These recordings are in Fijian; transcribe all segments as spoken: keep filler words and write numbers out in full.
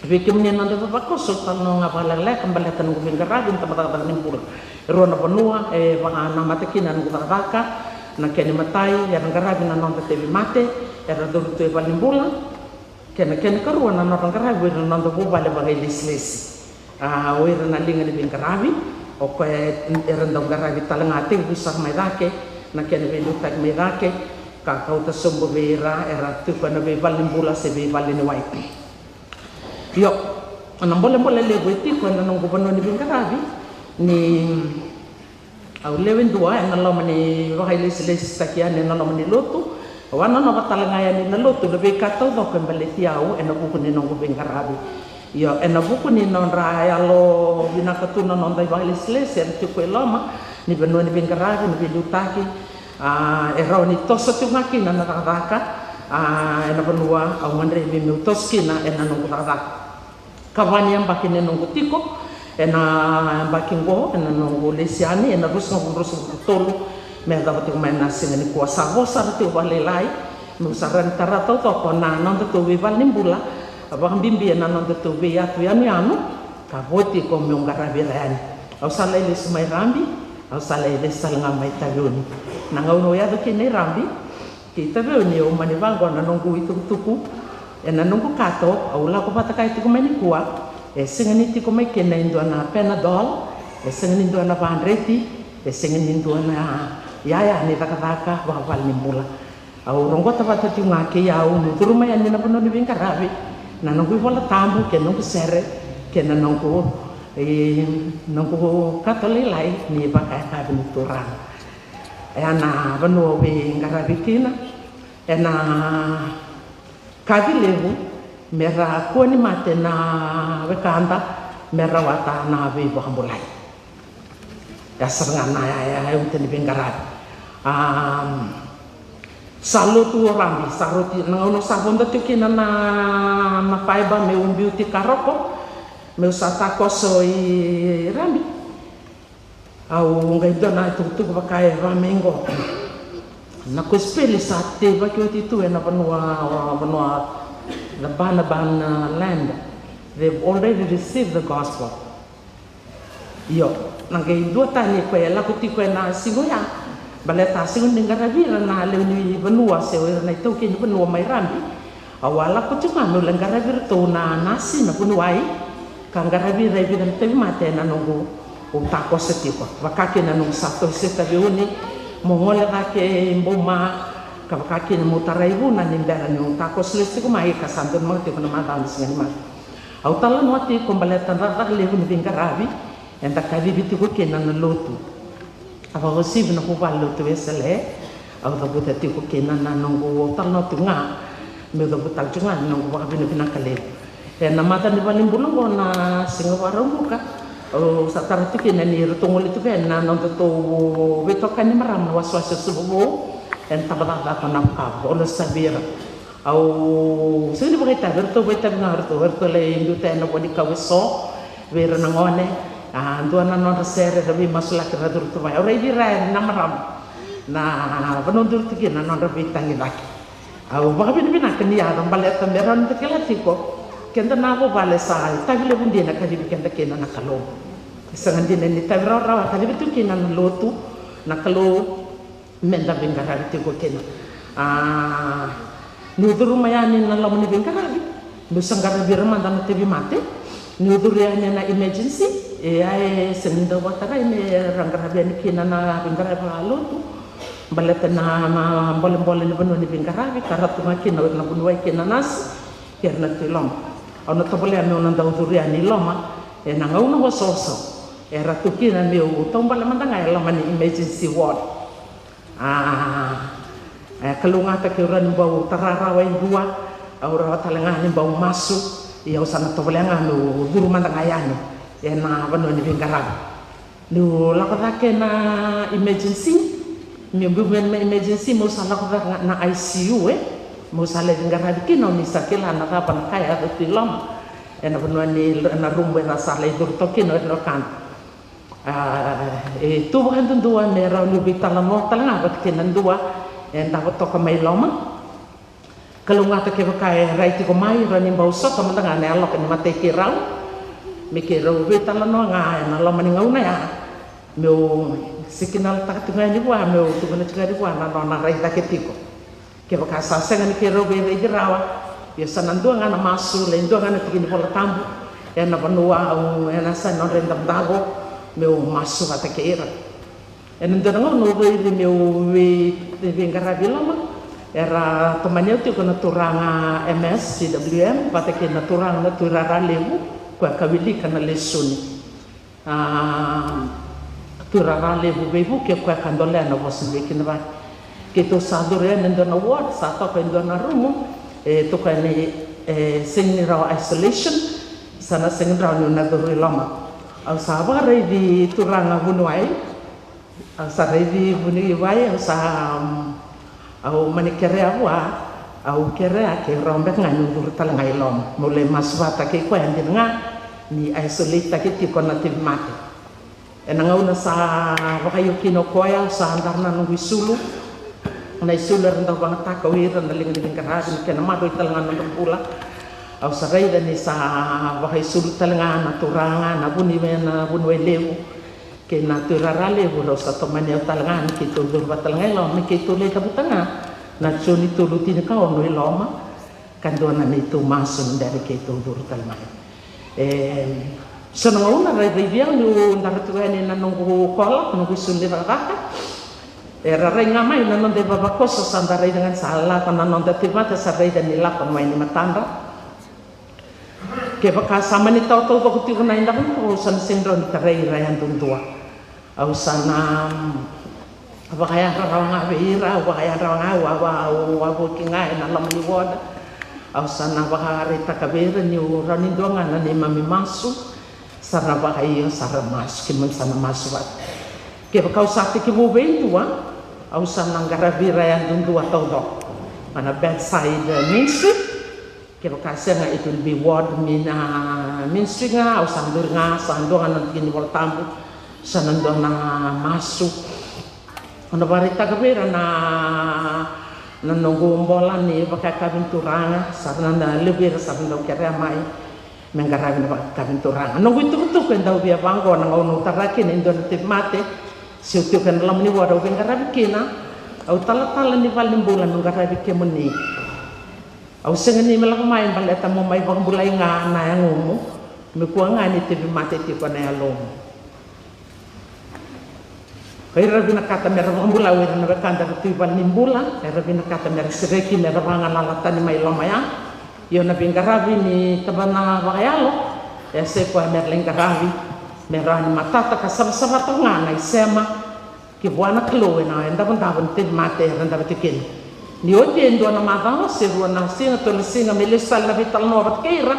Vei kemuni na noda vavakoso, talanoa ga vakalekaleka baleta noqu veiqaravi ena tabacakacaka ni bula. E rua na vanua e vakanamata kina na noqu cakacaka. Na kena imatai, era qaravi na noda tauvimate era curu tu e valenibula. Kei na kena ikarua, na nodra qaravi o ira na noda vuvale vakailesilesi. A, o ira na liga ni veiqaravi, o koya era dau qaravi tale ga, tekivu sara mai cake na kena veiliutaki mai cake, ka kauta sobu vei ira era tiko ena veivalenibula se veivaleniwai. Io, na bolebole levu e tiko ena noqu vanua ni veiqaravi ni au lewe dua ena loma ni vakailesilesitaki yani ena loma ni lotu. Au a nonova tale ga yani na lotu, na veika taucoko e baleti au ena vuku ni noqu veiqaravi. Io, ena vuku ni nodra yalovinaka tu na noda ivakailesilesi era tiko e loma ni vanua ni veiqaravi, na veiliutaki, a, e rawa ni toso tiko ga kina na cakacaka, a, ena vanua au gadrevi meu toso kina ena noqu cakacaka. Ka va ni yabaki ni noqu tiko ena yabaki oqo, ena noqu lesi yani ena ruasagavulu ruasagavulu ka tolu, me yacova tiko mai na siga nikua. Sa vo sara tiko vakalailai meu sa rawa ni tara taucoko na nodatou veivalenibula, vakabibi ena nodatou veiyatu yanuyanu, ka vo tiko meu qaravi ira yani. Au sa lai lesu mai Rabi, au sa lai lesu tale ga mai Taveuni. Na gauna au yaco kina i Rabi kei Taveuni, au mani vaqo na noqu itukutuku ena noqu kato, au lako vata kaya tiko mai nikua, e sega ni tiko mai kina e dua na Panadol, e sega ni dua na vadreti, e sega ni dua na yaya ni cakacaka vakavalenibula. Au roqota vata tiko ga kei au meu curu mai yani na vanua ni veiqaravi, na noqu iVola Tabu kei na noqu sere kei na noqu, e, noqu kato lailai ni vakayakavi ni Turaga. Ena vanua au veiqaravi kina, ena kaci levu me ra kua ni mate na wekada me rawata na veivakabulai. Ya sara ga na, ya, ya, ya uta ni veiqaravi. Am, sa lotu o Rabi, sa roti, na gauna sa vodo tiko kina na, na faiba meu biuti Karoko, meu sa takoso i Rabi. Au qai dua na itukutuku vaka e va mai qo. Na kosipeli sa teivaki oti tu ena vanua, vanua, the Banban, uh, land. They've already received the gospel. Io, na qai dua tani koya e lako tiko ena siga oya, baleta a sega ni qaravi ira na lewe ni vanua se o ira na itaukei ni vanua mai Rabi. Au a lako tiko ga meu lai qaravi iratou na nasi, na vuniwai, ka qaravi ira e vica na tauvimate ena noqu, au takoso tiko. Vaka kina noqu sa toso i Taveuni meu gole cake i Boma, ka vaka kina meu tarai Vuna ni bera niu takoso lesu tiko mai, ka sa donumaka tiko na macawa ni siga ni mate. Au talanoa tiko baleta na cakacaka levu ni veiqaravi eda kacivi tiko kina na lotu. A vakauasivi na vuvale lotu Wesele, au cavuta tiko kina na noqu, au talanoa tiko ga meu cavuta tiko ga na noqu vakavinavinaka levu. Ena macawa ni valenibula oqo na Siga Vakaraubuka, au sa tara tiko kina ni ratou gole tiko yani na nodatou veitokani marama na wasewase o Suva Vou ena tabacakacaka o Navukavu, o Losavira. Au sega ni vakaitavi, eratou vakaitavi ga, eratou, eratou lai biuta ena vo ni kau eso vei ira na gone. A, dua na nodra sere era veimasulaki, ra curu tu mai. Au raici ira yani na marama na vanua duri tu kina na nodra veitagicaki. Au vakavinavinaka ni yaco baleta me rawa ni da kila tiko keda na vuvale sa itavi levu dina kacivi keda kina na Kalou. E sega dina ni itavi rawarawa kacivi tu kina na lotu, na Kalou. Meda veiqaravi tiko kina. A, niu curu mai yani na loma ni veiqaravi, meu sa qaravi ira mada na tauvimate. Niu curu yani ena emergency, e, a, e sega ni dau vakatarai me ra qaravi yani kina na veiqaravi vakalotu. Baleta na, na bolebole ni vanua ni veiqaravi, ka ra tu ga kina o ira na vuniwai kei na nasi, kei ira na tu i loma. Au na tovolea meu na dau curu yani i loma ena gauna osooso, era tu kina meu taubale mada ga e loma ni emergency ward. A, e kalougata ke au rawa ni bau tara rawa e dua, au rawa tale ga ni bau masu, ia au sa na tovolea ga meu curu mada ga yani ena vanua ni veiqaravi. Niu lako cake na emergency, meu biu mai na emergency, meu sa lako cake ga na I C U, e, meu sa lai veiqaravi kina, o ni sa kila na cava na ka e yaco tu i loma ena vanua ni, na rumu era sa lai curu toka kina o ira na wekada. A, e tu vakadudua me rawa niu veitalanoa tale ga vata kei na dua e davo toka mai loma. Kalougata kevaka e rai tiko mai, rawa ni bau sota mada ga na yaloka ni matai keirau, me keirau veitalanoa ga ena loma ni gauna ya, meu sikinala taka tiko ga yani vua, meu tukuna tiko ga yani vua na nona rai cake tiko. Kevaka sa sega ni keirau veiraici rawa, ia sa na dua ga na masu, lai dua ga na tiki ni Vola Tabu ena vanua au, ena yasa ni nodra idavodavo, meu masu vata kei ira. Ena dua na gauna au raici meu vei, veiqaravi i loma, era tomani au tiko na turaga M S C W M vata kei na turaga na Tui Rara Levu, koya ka wilika na lesoni. A, Tui Rara Levu Veivuke, koya ka dolea na vosa ni Veikinavaki. Keitou sa curu yani e dua na ward, sa toka e dua na rumu, e toka yani, e sega ni rawa isolation, sa na sega ni rawa niu na curu i loma. Au sa vakaraici turaga vuniwai, au sa raici vuniwai, au sa, um, au mani kerea vua, au kerea ke rawa beka ga niu curu tale ga i loma, meu lai masu vata kei koya, dina ga ni isolate taki tiko na tauvimate. Ena gauna sa vakaio kina o koya, au sa dara na noqu isulu, na isulu era dau vagataka o ira na liga ni veiqaravi, na kena maroroi tale ga na nodra bula. Au sa raica ni sa vakaisulu tale ga na turaga, na vuniwai, na vuniwai levu kei na Tui Rara Levu, rau sa tomani au tale ga ni keitou curu vata tale ga i loma, me keitou lai cavuta ga na Joni tolu tinikaono i loma, ka dua na neitou masu ni bera ni keitou curu tale mai. E so na gauna ra raici au niu dara tiko yani na noqu kola, noqu isulu ni cakacaka. Era rai ga mai na noda ivavakoso, sa da raica ga ni sa lako na noda tauvimate, sa raica ni lako mai ni matadra. Kevaka sa mani tawa taucoko tiko na idavodavo, au sa na sega ni rawa ni tarai ira yadudua. Au sa na, mm, vakayadra rawa ga vei ira, au vakayadra rawa ga, au a, au a, au a vuki ga ena loma ni ward. Au sa na vakaraitaka vei ira niu rawa ni dua ga na neimami masu. Sa na vakaio, sa ra masu, keimami sa na masu vata. Kevaka au sa tekivu vei dua, au sa na qaravi ira yadudua taucoko. Ena bedside, uh, ministry. Kevaka sega, it will be ward min, uh, ministry ga, au sa duri ga, sa dua ga na tiki ni Vola Tabu, sa na dua na masu. Au na vakaraitaka vei ira na, na noqu bola ni vakayakavi ni turaga, sa ra na, na levu vei ira sa ra dau kerea mai me qaravi na vakayakavi ni turaga. Noqu itukutuku e dau via vaqo na gauna au tara kina e dua na tauvimate, se au tiko ena loma ni ward au veiqaravi kina, au talatala ni valenibula meu qaravi kemuni. Au sega ni me lako mai baleta mo mai vakabulai ga na yagomu, me kua ga ni tauvimate tiko na yalomu. O ira vinakata me ra vakabulai o ira na wekada era tu i valenibula, era vinakata me ra sereki, me ra vagalala tani mai loma ya. Ia na veiqaravi ni tabana vakayalo, e se koya me ra lai qaravi, me rawa ni matata ka savasava toka ga na isema ki vua na Kalou ena idavodavo ni tauvimate era davo tiko kina. Ni oti e dua na macawa se rua na siga, tolu na siga, me lesu tale na veitalanoa vata kei ira.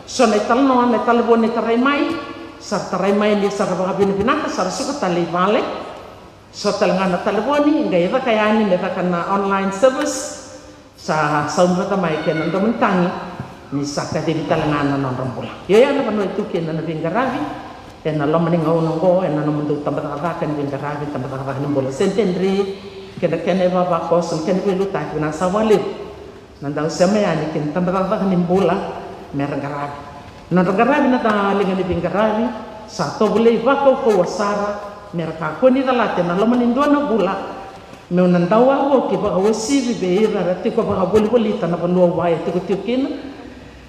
So na italanoa, na talevoni e tarai mai, sa ra tarai mai ni sa ra vakavinavinaka, sa ra suka tale i vale. So tale ga na talevoni, qai caka yani me caka na online service. Sa saumi vata mai kei na domo ni tagi ni sa kacivi tale ga na nodra bula. Io, ya na vanua e tu kina na veiqaravi ena loma ni gauna oqo, ena nomudou tabacakacaka ni veiqaravi, tabacakacaka ni bula, Centenary, kei na kena ivavakoso, na kena veiliutaki, vinaka sa vakalevu na dau sema yani ki na tabacakacaka ni bula me ra qaravi. Nodra qaravi na ta liga ni veiqaravi sa tovolei vakaukauwa sara me ra kakua ni calati ena loma ni dua na vula. Meu na dau wavoki vakauasivi vei ira era tiko vakavolivolita na vanua au vakaitikotiko kina,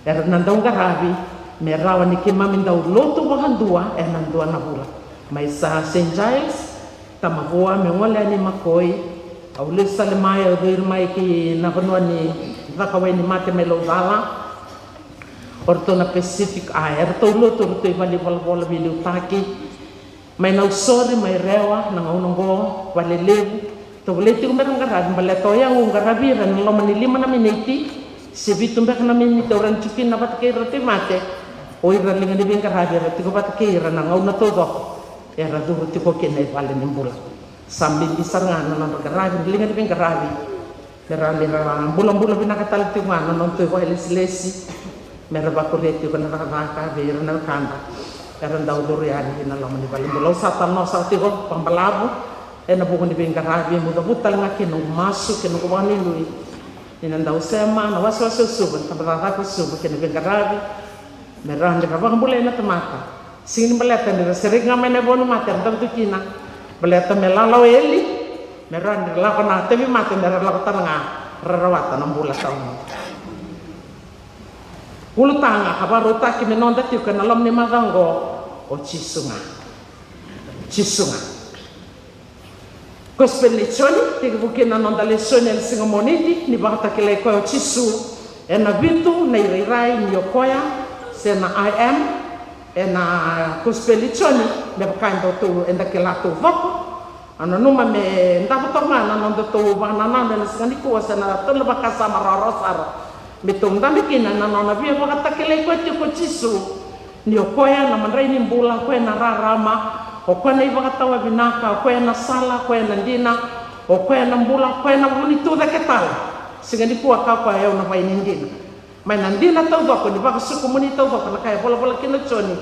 era na dau qaravi me rawa ni keimami dau lotu vakadua ena dua na vula. Mai sa Saint Giles, Tamavua, meu gole yani Makoi, au lesu tale mai, au curu mai ki na vanua ni caka wainimate mai Laucala. O ratou na Pacific Eye, eratou lotu, o ratou i valenivolavola veiliutaki. Mai Nausori, mai Rewa, na gauna oqo, Valelevu. Tovolei tiko me ra qaravi, baleta o yau au qaravi ira ena loma ni lima na miniti se vitu beka na miniti au rawa ni tiko kina vata kei ira na tauvimate. O ira na liga ni veiqaravi era tiko vata kei ira na gauna taucoko era curu tiko kina i valenibula. Sa bibi sara ga na nodra qaravi na liga ni veiqaravi. Me rawa ni ra bulabula vinaka tale tiko ga na nodatou ivakalesilesi, me ra vakuria tiko na cakacaka vei ira na wekada era dau curu yani ki na loma ni valenibula. Au sa talanoa sara tiko vakabalavu ena vuku ni veiqaravi, meu cavuta tale ga kina noqu masu kei na noqu vakanuinui Ni na dau sema na wasewase o Suva, na tabacakacaka o Suva kei na veiqaravi me rawa ni ra vakabulai na tamata. Sega ni baleta ni ra sereki ga mai na vo ni mate era dau tu kina, baleta me lala o eli, me rawa ni ra lako na tauvimate me ra lako tale ga ra rawata na bula tawamudu. Ulutaga ka vakarautaki me noda tiko ena loma ni macawa oqo o Jisu ga. Jisu ga. Kosipeli nei Joni, tekivu kina na noda lesoni ena siga Moniti, ni vakatakilai koya o Jisu ena vitu na irairai ni o koya, se na I am, ena Kosipeli nei Joni, me vaka e datou, eda kila taucoko. Au nanuma me davo toka ga na nodatou vakanananu ena siga nikua, se na tolu na vakasama rawarawa sara me tou dabe kina, na nona via vakatakilai koya tiko o Jisu ni o koya na madrai ni bula, o koya na rarama, o koya na ivakatawa vinaka, o koya na sala, o koya na dina, o koya na bula, o koya na vu ni tucake tale. Siga nikua ka o koya, au na vaini dina. Mai na dina taucoko, ni vakasukumuni taucoko na ka e volavola kina o Joni.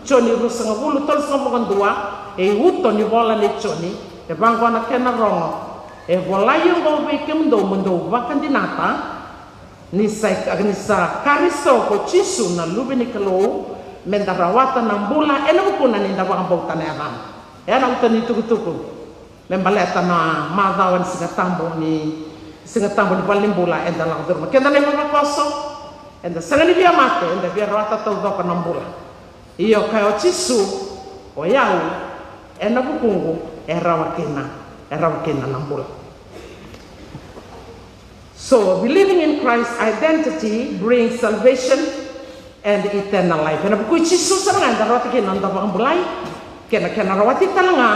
Joni ruasagavulu, tolusagavulu ka dua, e uto ni vola nei Joni, e vaqo na kena rogo: E volai oqo vei kemudou mo dou vakadinata, ni sa, ni sa Karisito ko Jisu na Luve ni Kalou, me da rawata na bula ena vukuna ni da vakabauta na yacana. E na uto ni tukutuku me baleta na macawa ni Siga Tabu ni, Siga Tabu ni valenibula eda lako curuma. Keda na ivavakoso, eda sega ni via mate, eda via rawata taucoko na bula. Io, kaya o Jisu, o yau, ena vukuqu e rawa kina, e rawa kina na bula. So, believing in Christ's identity brings salvation and eternal life. Ena vuku i Jisu sara ga eda rawata kina na noda vakabulai, kei na kena rawati tale ga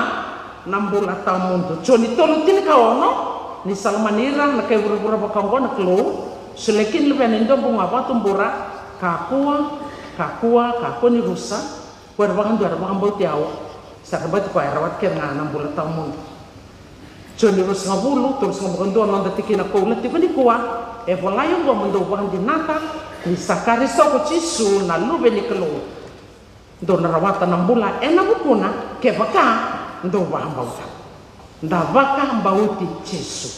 na bula tawamudu. Joni tolu, tinikaono: Ni sa lomani ira na kai vuravura vaka oqo na Kalou, solia kina na Luvena e dua bau ga vakatubura, kakua, kakua, kakua ni rusa. Ko ira vakadua era vakabauti au, sa ra bauti koya, era rawata kece ga na bula tawamudu. Joni ruasagavulu, tolusagavulu ka dua, noda tikina koula tiko nikua: E volai oqo mo dou vakadinata, ni sa Karisito ko Jisu na Luve ni Kalou. Dou na rawata na bula ena vukuna kevaka dou vakabauta. Da vakabauti Jisu.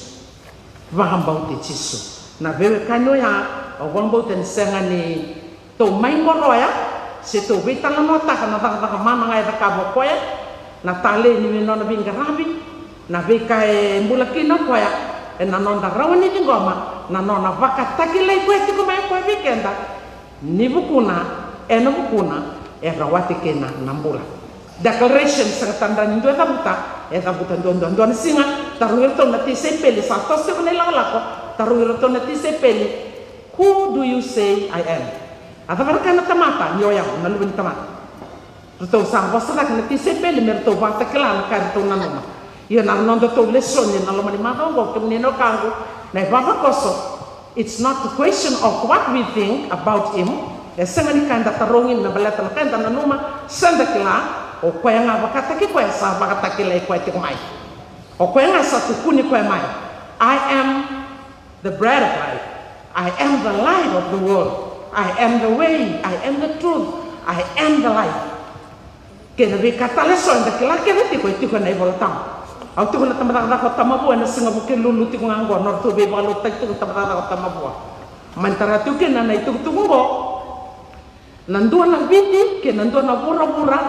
Vakabauti Jisu. Na veiwekani oya, au vakabauta ni sega ni tou mai qoroya, se tou veitalanoataka na cakacaka mana ga e cakava o koya, na talei ni nona veiqaravi, na veika e bula kina o koya, ena noda rawa ni ciqoma na nona vakatakilai koya tiko mai o koya vei keda. Ni vukuna, ena vukuna e rawati kina na bula. Declaration, sega tale ni dua e cavuta, e cavuta duadua. Dua na siga, tarogi iratou na tisaipeli, sa toso tiko na ilakolako, tarogi iratou na tisaipeli: Who do you say I am? A cava era kaya na tamata ni o yau na Luve ni tamata? Ratou sa vosa cake na tisaipeli me ratou vakatakila na ka eratou nanuma. Ia na nodatou lesoni ena loma ni macawa oqo, kemuni na wekaqu na ivavakoso, it's not a question of what we think about him. E sega ni ka eda tarogi me baleta na ka eda nanuma se da kila. O koya ga vakataki koya, sa vakatakilai koya tiko mai. O koya ga sa tukuni koya mai: I am the bread of life. I am the light of the world. I am the way. I am the truth. I am the life. Kei na veika tale eso eda kila kece tiko, e tiko ena iVolatabu. Au tiko na tabacakacaka o Tamavua ena siga Vukelulu tiko ga oqo, nodratou veivakalotutaki tiko na tabacakacaka o Tamavua. Mani tara tiko kina na itukutuku oqo. Na dua na Viti kei na dua na vuravura.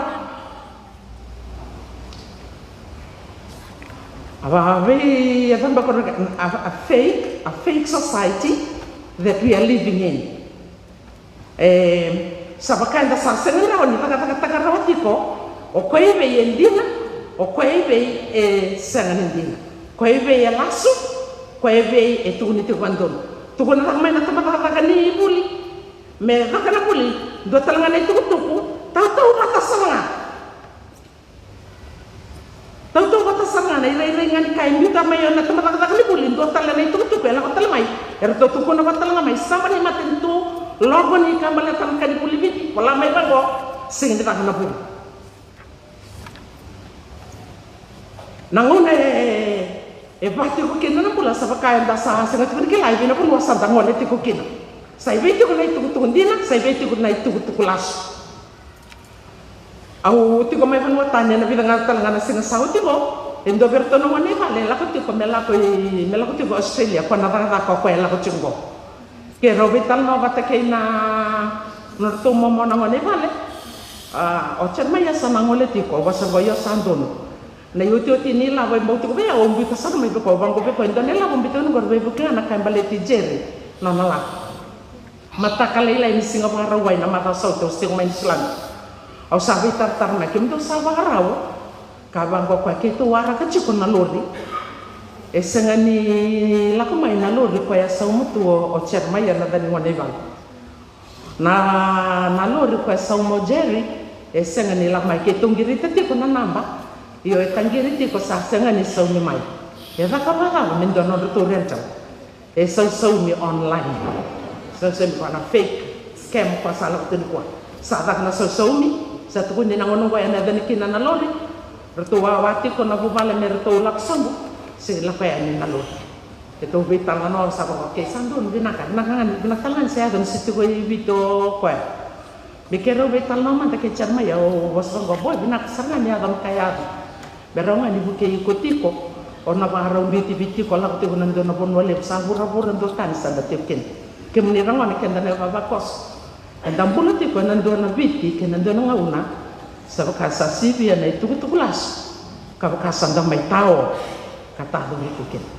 A vei, a vei, a vei, a fake, a fake society that we are living in. E, sa vaka eda sa sega ni rawa ni cakacakataka rawa tiko o koya e vei e dina, o koya e vei e sega ni dina, o koya e vei e lasu, o koya e vei e tukuni tiko vakadodonu. Tukuna cake mai na tabacakacaka ni vuli. Me caka na vuli, dua tale ga na itukutuku, tautauvata sara ga. Tautauvata sara ga na irairai ga ni ka e biuta mai o na tabacakacaka ni vuli, dua tale na itukutuku e lako tale mai. Eratou tukuna vata tale ga mai, sava ni matanitu, logo ni ka baleta na ka ni vuli Viti, vola mai vaqo, sega ni caka na vuli. Na gauna e, e va tiko kina na bula, sa vaka eda sa sega tiko ni kila i vei na vanua sa da gole tiko kina. Sa i vei tiko na itukutuku dina, sa i vei tiko na itukutuku lasu. Au tiko mai vanua tani ena vica ga tale ga na siga sa oti qo. E dua vei iratou na gone i vale e lako tiko me lako i, me lako tiko Australia, ko na cakacaka o koya e lako tiko qo. Ke rau veitalanoa vata kei na nodratou momo na gone i vale. A, o Jeremaia sa na gole tiko, au vosa qo, io sa donu. Na iotioti ni lavo e bau tiko vei au, au biuta sara mai vei koya, au vaqo vei koya, e dua na ilavo au biuta qo, veivuke ga na ka e baleti Jerry, nona lako. Mataka lailai ni siga Vakarauwai na macawa sa oti au se tiko mai Niusiladi. Au sa veitaratara mai, kemudou sa vakarau? Ka vaqo o koya, keitou waraka tiko na lori. E sega ni lako mai na lori koya e sauma tu o, o Jeremaia na yaca ni gone i vale. Na, na lori koya e sauma o Jerry, e sega ni lako mai, keitou qirita tiko na naba. Io, e taqiri tiko, sa sega ni saumi mai. E caka vakacava me dua nodratou rental. E sausaumi online. Sausaumi koya na fake scam koya sa lako tu nikua. Sa caka na sausaumi, sa tukuni na gauna qo e na yaco kina na lori. Ratou wawa tiko na vuvale me ratou lako sobu, se lako yani na lori. Keitou veitalanoa, au sa vaqo, okay, sa donu, vinaka, vinaka ga ni, vinaka tale ga ni se yaco ni se tiko i Viti o koya. Me keirau veitalanoa mada kei Jeremaia, au vosa vaqo, boy, vinaka sara ga ni yaco na ka e yaco. Me rawa ga ni vukei iko tiko, o na vakarau biuti Viti tiko, lako tiko na dua na vanua levu, sa vuravura duatani sa da tiko kina. Kemuni ragone, keda na yavavakoso, eda bula tiko ena dua na Viti kei na dua na gauna sa vaka sa sivia na itukutuku lasu, ka vaka sa da mai tao ka tacori tu kina.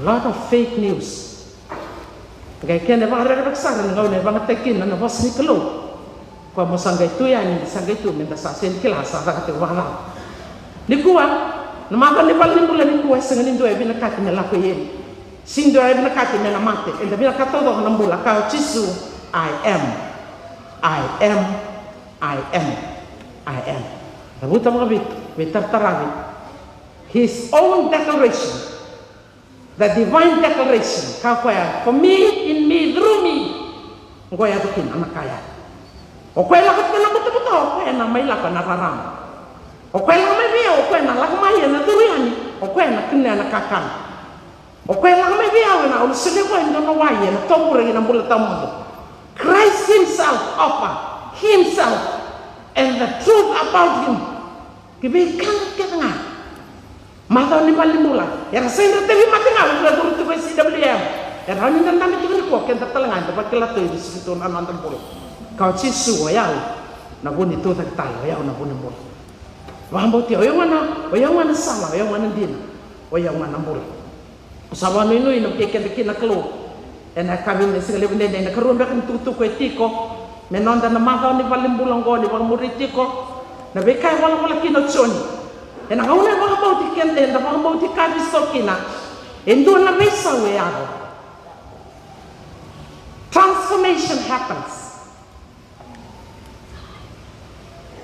Lot of fake news. Qai kena e vakarerevaki sara na gauna e vagataki kina na vosa ni Kalou. Koya mo sa qai tu yani, sa qai tu me da sa sega ni kila sa caka tiko vakacava. Nikua, na macawa ni valenibula nikua, e sega ni dua e vinakati me lako i eli. Sega ni dua e vinakati me na mate. Eda vinakata taucoko na bula, kaya o Jisu, I am. I am. I am. I am. Cavuta vakavitu, veitarataravi. His own declaration. The divine declaration, kaya o koya, for me, in me, through me. Oqo e yaco kina na ka ya. O koya e lako tiko na butobuto, o koya ena mai lako ena rarama. O koya e lako mai vei au, o koya ena lako mai ena curu yani, o koya ena kunea na kakana. O koya e lako mai vei au ena au na solia vua e dua na wai ena tovure ki na bula tawamudu. Christ himself offer himself and the truth about him. Ki veika kece ga. Macawa ni valenibula, era sega ni ra tauvimate ga, era curu tiko e C W M. E rawa ni da dabe tiko nikua, keda tale ga eda vakila tu e veisiko tu na noda bula. Kaya o Jisu, o yau na vu ni tucake tale, o yau na vu ni bula. Vakabautia, o yau ga na, o yau ga na sala, o yau ga na dina, o yau ga na bula. Au sa vakanuinui na vukei keda kina na Kalou ena yakavi ni siga levu edaidai, na ikarua beka ni tukutuku e tiko me noda na macawa ni valenibula oqo, ni vakamuri tiko na veika e volavola kina o Joni. Ena gauna e vakabauti keda, eda vakabauti ka veisau kina, e dua na veisau e yaco. Transformation happens.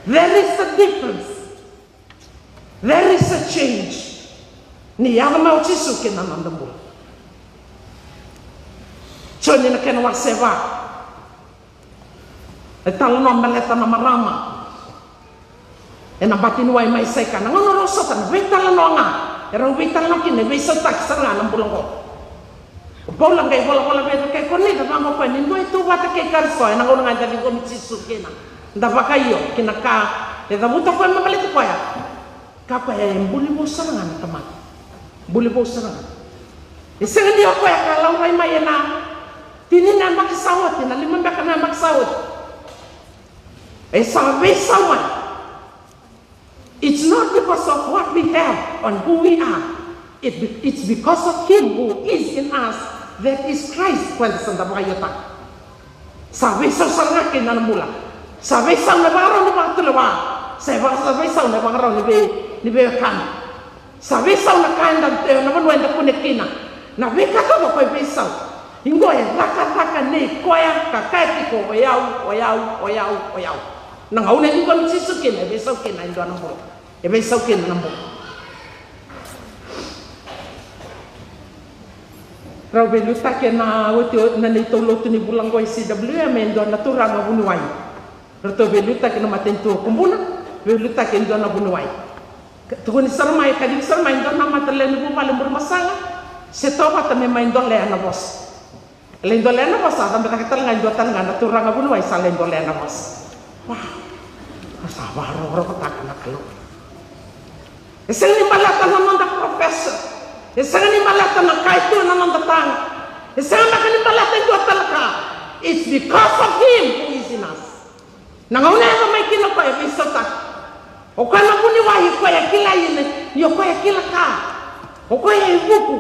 There is a difference. There is a change. Ni yaco mai o Jisu kina noda bula. Joni na kena wase va. E talanoa baleta na marama ena bati ni wai mai Saika. Na gauna rau sota, na veitalanoa ga e rau veitalanoa kina e veisautaki sara ga na bula oqo. O Paula qai volavola vei ira kei Korinica, vaqo o koya, ni dua e tu vata kei Karisito, ena gauna ga eda ciqomi Jisu kina, da vakaio ki na ka e cavuta o koya me baleti koya. Ka koya e buli vou sara ga na tamata. Buli vou sara ga. E sega ni o koya ka laurai mai ena tini na yabaki sa oti, na lima beka na yabaki sa oti. E sa veisau mai. It's not because of what we have and who we are. It be, it's because of him who is in us, that is Christ, ko eda sa da vakaiotaka. Sa veisau sara ga kina na bula. Sa veisau na vakarau ni vakatulewa. Sa vaka, sa veisau na vakarau ni vei, ni veiwekani. Sa veisau na ka eda, e, na vanua eda kune kina. Na veika taucoko e veisau. Iqo e cakacaka nei koya ka kaya tiko, o yau, o yau, o yau, o yau. Na gauna e ciqomi Jisu kina, e veisau kina e dua na bula. E veisau kina na bula. Rau veiliutaki ena oti, oti na neitou lotu ni vula oqo e C W M, e dua na turaga vuniwai. Ratou veiliutaki na matanitu o Kubuna, veiliutaki e dua na vuniwai. Ka, tukuni sara mai, kacivi sara mai e dua na mata lewe ni vuvale Burebasaga, se tovata me mai dolea na vosa. Lai dolea na vosa, a cabetaka tale ga e dua tale ga na turaga vuniwai sa lai dolea na vosa. Wow. Au sa vakarokorokotaka na Kalou. E sega ni baleta na noda profession. E sega ni baleta na ka e tu ena noda taga. E sega beka ni baleta e dua tale na ka. It's because of him who is in us. Na gauna e yaco mai kina o koya e veisautaka. O koya na vuniwai, o koya e kila ina, ni o koya e kila ka. O koya e vuku.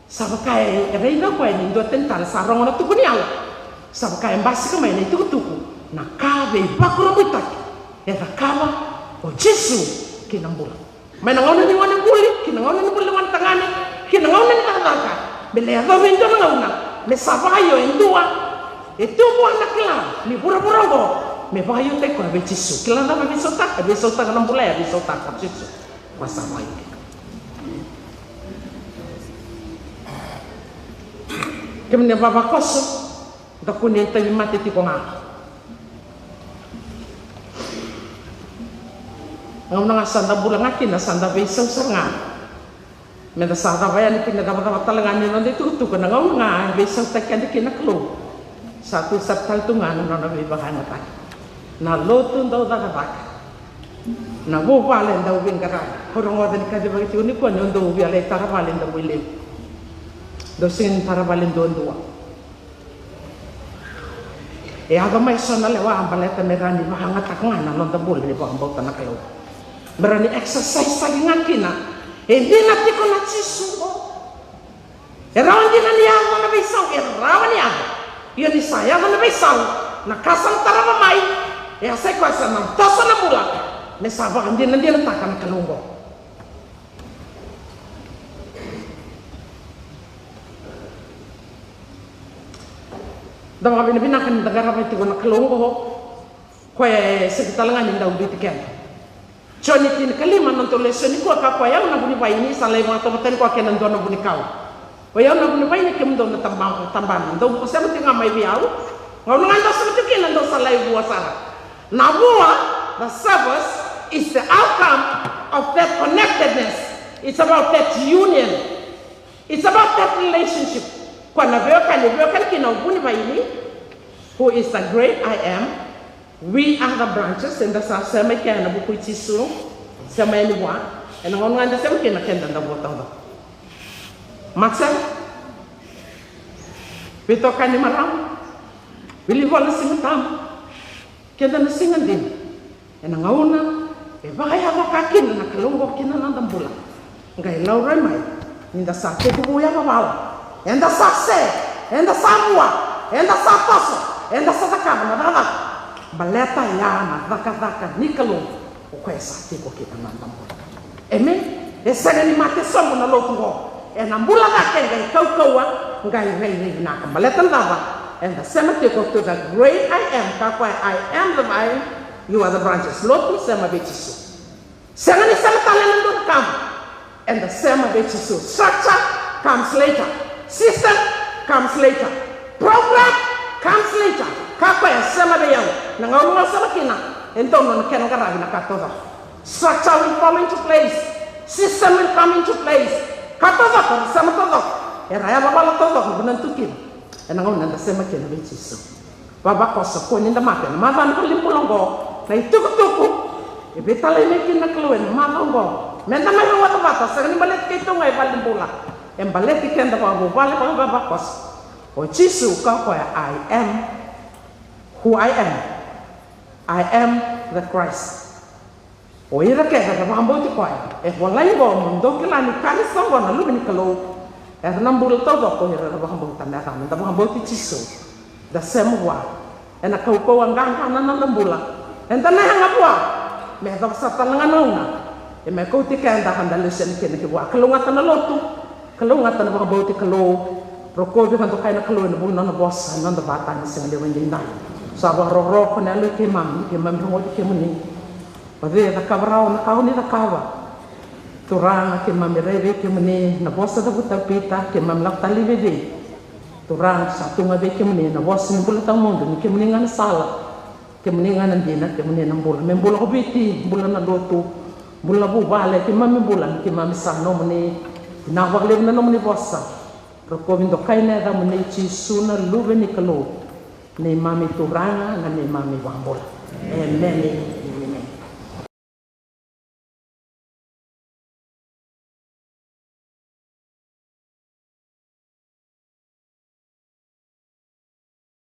Sa vaka e raica o koya ni dua tani tale sa rogo na tuku ni yalo. Sa vaka e basika mai na itukutuku, na ka veivakurabuitaki e cakava o Jisu ki na bula. Mai na gauna ni gone buli ki na gauna ni buli ni gone tagane, ki na gauna ni cakacaka, me lai yacovi e dua na gauna me sa vakaio e dua e tu vua na kila ni vuravura oqo, me vakaiotaki koya vei Jisu. Kila na cava e veisautaka? E veisautaka na bula, e veisautaka o Jisu. Vakasagai. Kemuni vavakoso, da kune tauvimate tiko ga. Gauna ga sa da bula ga kina, sa da veisau sara ga. Meda sa cava yani kina, cavacava tale ga ni noda itukutuku, na gauna ga e veisautaki keda kina na Kalou. Sa tu sara tale tu ga na nona veivakayagataki. Na lotu dau cakacaka. Na vuvale dau veiqaravi. Au rogoca ni kacivaki tiko nikua ni o dau via lai tara vale dau veilevu. Dau sega ni tara vale duadua. E yaco mai so na lewa baleta me rawa ni vakayagataka ga na noda bula ni vakabauta na Kalou. Me rawa ni exercise-taki ga kina. E dina tiko na Jisu qo. E rawa dina ni yaco na veisau, e rawa ni yaco. Ia ni sa yaco na veisau, na ka sa na tarava mai, e a sai koya sa na toso na bula me sa vakadinadinataka na Kalou oqo. Da vakavinavinaka ni da qarava tiko na Kalou oqo. Koya e sega tale ga ni dau biuti keda. Joni tinikalima, na noda lesoni nikua, kaya o koya, au na vunivaini, sa lai vakatauvatani koya kei na dua na vunikau. O yau na vunivaini, kemudou na taba-, tabana. Dou sema tiko ga mai vei au. Gauna ga dou sema tiko kina, dou sa lai vua sara. Na vua, the service, is the outcome of that connectedness. It's about that union. It's about that relationship. Koya na veiwekani, veiwekani kina o vunivaini, who is the great I am. We are the branches, eda sa sema i kea na vuku i Jisu, sema yani vua, ena gauna ga eda sema kina keda da vua taucoko. Matasere, veitokani marama, wilivola Siga Tabu, keda na siga dina, ena gauna e vakayaco ka kina na Kalou oqo ki na noda bula. Qai laurai mai ni da sa tekivu yavavala. Eda sa se, eda sa vua, eda sa toso, eda sa cakava na cakacaka. Baleta ya na cakacaka ni Kalou, o koya sa tiko kina na noda bula. Amen. E sega ni mate sobu na lotu oqo. Ena bula cake, qai kaukauwa, qai rairai vinaka. Baleta na cava? Eda sema tiko to the great I am, kaya o koya, I am the vine, you are the branches. Lotu, sema vei Jisu. Sega ni sema tale ena dua na ka. Eda sema vei Jisu. Structure comes later. System comes later. Program comes later. Kaya o koya, sema vei au. Na gauna ga o sema kina, e donu na kena qaravi na ka taucoko. Structure will come into place. System will come into place. Ka taucoko, sema taucoko. Era yavavala taucoko, vuna tu kina. Ena gauna eda sema kina vei Jisu. Vavakoso, kua ni da mate ena macawa ni valenibula oqo. Na itukutuku e veitalai mai kina na Kalou ena macawa oqo, meda mai rogoca vata, sega ni baleti keitou ga e valenibula. E baleti keda vakavuvale, vakavavakoso. O Jisu, kaya o koya, I am who I am. I am the Christ. O ira kece era vakabauti koya, e volai oqo, mo dou kila ni Karisito oqo na Luve ni Kalou. Era na bula taucoko o ira era vakabauta na yacana. Da vakabauti Jisu, da sema vua. Ena kaukauwa qaqa na noda bula. Eda na yaga vua. Me yacova sara tale ga na gauna e mai kauti keda ka da lesu yani kina ki vua. Kalougata na lotu. Kalougata na vakabauti Kalou. Rokovi ka dokai na Kalou ena vuku ni nona vosa, na noda vatani siga levu edaidai. Sa vakarokoroko na yalo i keimami, keimami rogoci kemuni. O cei e cakava rawa na ka o ni cakava? Turaga, keimami rai vei kemuni, na vosa cavuta o Pita, keimami lako tale vei cei? Turaga, sa tu ga vei kemuni na vosa ni bula tawamudu, ni kemuni ga na sala. Kemuni ga na dina, kemuni na bula. Me bula ko Viti, bula na lotu, bula na vuvale, keimami bula, keimami sa nomuni. Vinaka vakalevu na nomuni vosa. Rokovi dokai na yacamuni Jisu na Luve ni Kalou. Neimami Turaga, na neimami iVakabula. Emeni.